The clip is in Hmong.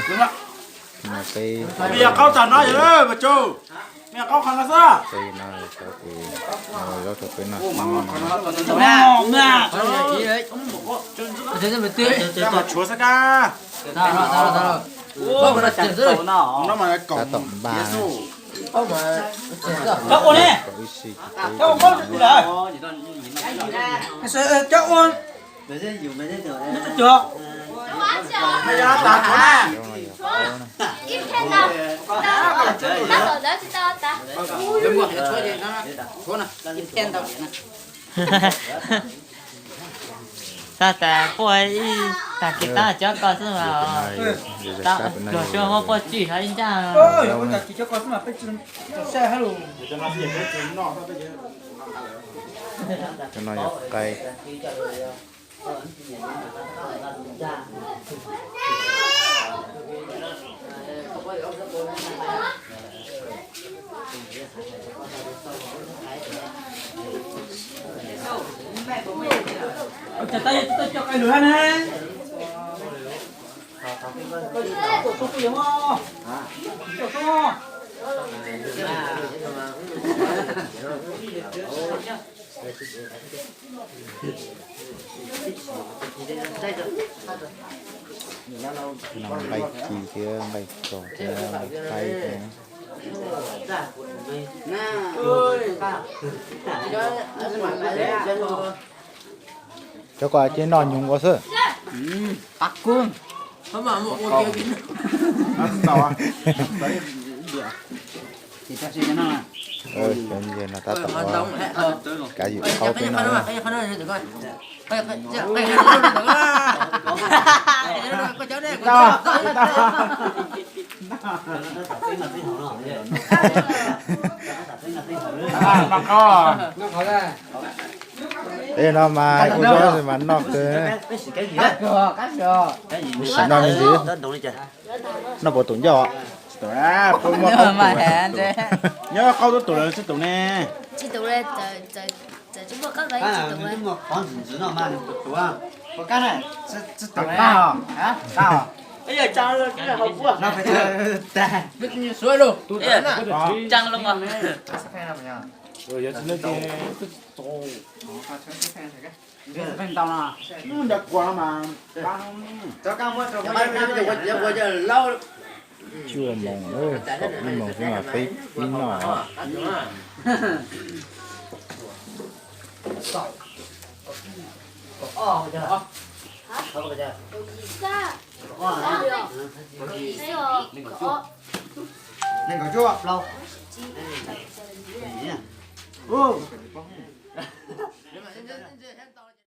Mas peb, me yog qaub tag no yog mas tsu, me yog qaub qhov no xwb. Peb no cov tus no zaub rau peb noj. Tshuav xab kab. Tab tom npaj. Kaum ib si. Tab tas puaj ib tag kis tab cov ko xwb mas, luag tsuas muab puaj tswj hov ib ncaj. Cov no yog qaib. No nqaij ci thiab nqaij txos thiab nqaij qaib thiab. Cov ko ces noj nyoos ua xwb. Cov no tab tom kav ywm qaub peb no. Tej no mas ua zaub mas noj kawg. Sim noj me ntsis. Noj puas tus ncauj? Nyob qaub tuaj tus lawm sib tus ne. Cuaj moos, kaum ib moos xwb mas peb pib noj. Nees nkaum cuaj plaub.